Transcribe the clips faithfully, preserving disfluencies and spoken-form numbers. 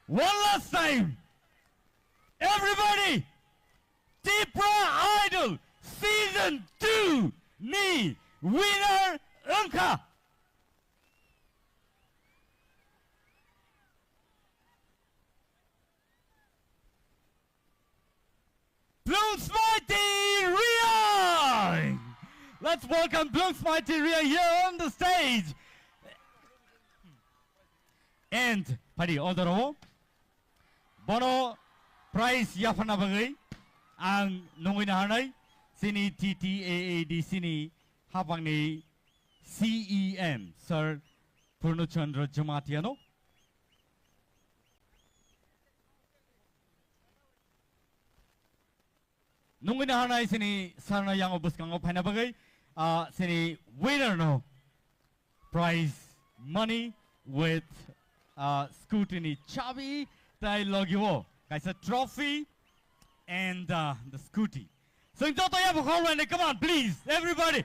One last time, everybody, Tipra Idol Season two ni winner wngkha Blongsmaiti Riang. Let's welcome Blongsmaiti Riang here on the stage. And phaidi o jorao bono prize yapharna bagwi ang nungwi naharnai chini T T A A D C ni hapangni C E M Sir Purno Chandra Jamatia no. Nungwi naharnai chini sir no yango bwskango phaina bagwi, ah, chini winner no prize money with, ah, scooty ni chabi tai logi o kaisa trophy and, ah, the scooty. Chwng joto yapha khoroknai, come on, please, everybody.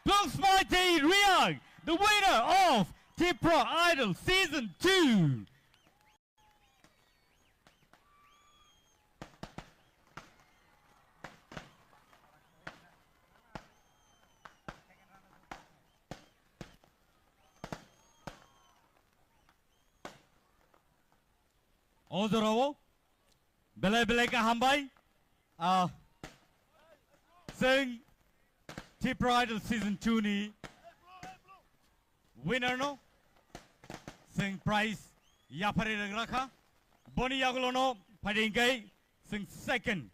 Blongsmaiti Riang, the winner of Tipra Idol Season two. O jorao belai belai khe hambai. Ah, chwng Tipra Idol Season two ni winner no chwng prize yapharwi rwgrakha. Boni yagulo no phaidi hwnkhe chwng second.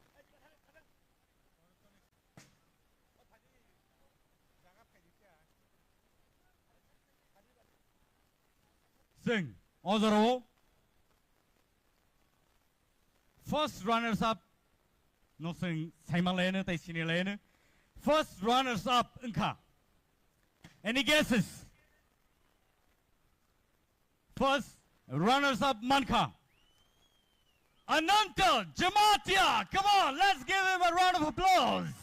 Chwng o jorao first runners up no chwng saima laino tei sini laino. First runners up wngkha. Any guesses? First runners up mankha Ananta Jamatia. Come on, let's give him a round of applause.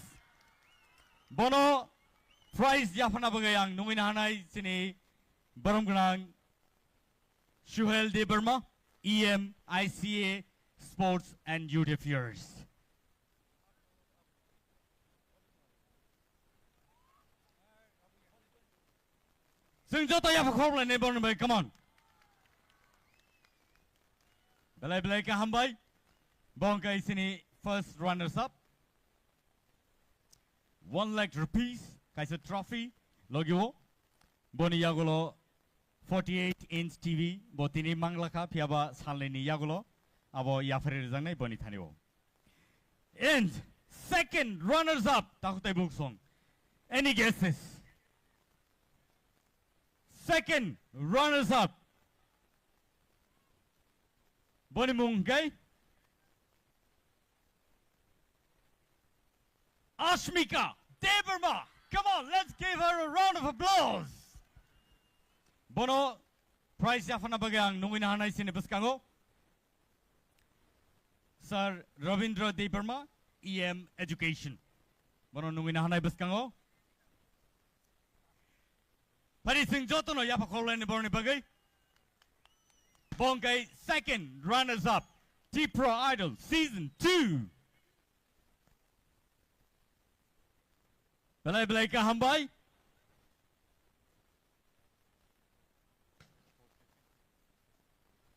Bono prize yapharna bagwi ang nungwi naharnai chini borom gwnang Suhel Debbarma, E M I C A Sports and Youth Affairs. Chwng joto yapha khoroknai borokni bai, come on. Belai belai khe hambai. Bo wngkha chini first runners up. One lakh rupees kaisa trophy logio. Boni yagulo forty-eight inch T V bo tini manglakha, phiyaba salnini yagulo abo yapharwi rwjaknai boni thani o. And second runners up, takhuk tei buksong. Any guesses? Second runners up. Boni mung hwnkhe Ashmika Debbarma. Come on, let's give her a round of applause. Bono prize yapharna bagwi ang nungwi naharnai chini bwskango Sir Rabindra Debbarma, E M Education. Bono nungwi naharnai bwskango. Phari chwng jotono yapha khoroknai borokni bagwi. Bo wngkha second runners up, Tipra Idol Season two. Belai belai khe hambai.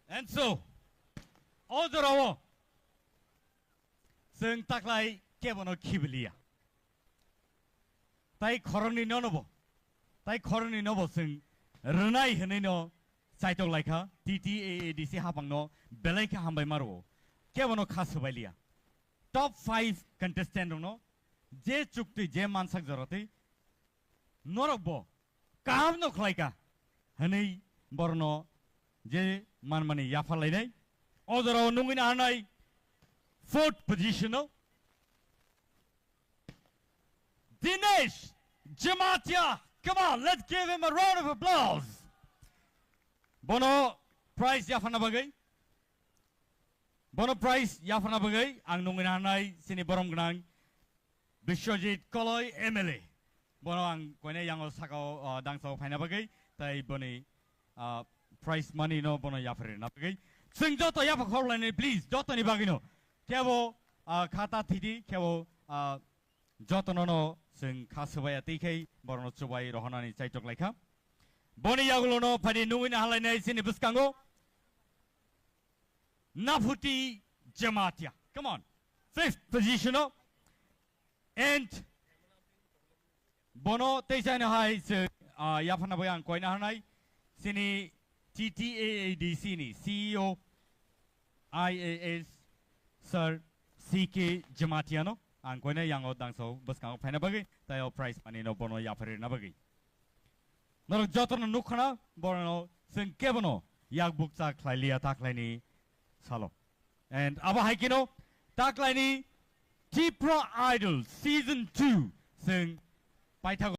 And so, o jorao chwng taklai kebono khibiliya. Tai khoroknwi nono bo, tai khoroknwi nobo chwng rwnai hwnwi no chaitok laikha, T T A A D C hapangno belai khe hambai maro. Kebono kha swbailiya. Top five contestant rokno je chuktwi, je mansak joratwi norok bo kaham no khlaika hwnwi borno je manmani yapharlainai. O jorao nungwi naharnai fourth position o Dinesh Jamatia. Come on, let's give him a round of applause. Bono prize yapharna bagwi, bono prize yapharna bagwi ang nungwi naharnai chini borom gwnang Biswajit Koloi M L A. Bono ang koine yango sakao, ah, dangsao phaina bagwi, tai boni, ah, prize money no bono yapharwi rwna bagwi. Chwng joto yapha khorlainai, please, jotoni bagwino. Khebo, ah, khata thidi, khebo, ah, jotono no chwng kha swbaiya tei khai borokno chubai rohornani chaitok laikha. Boni yagulono phani nungwi nahalainai chini bwskango Naphuti Jamatia. Come on. Fifth position o. And bono tei jaino hai se, ah, yaphana bai ang koina hanai. Chini T T A A D C ni C E O I A S Sir C K Jamatia no ang koina yango dangso bwskango phaina bagwi tei o prize money no bono yapharina bagwi. Norok jotono nukhana, borokno chwng kebono yak bukcha khlai liya ta khlaini salo. And abo hai kheno ta khlaini Tipra Idol Season two chwng paithago.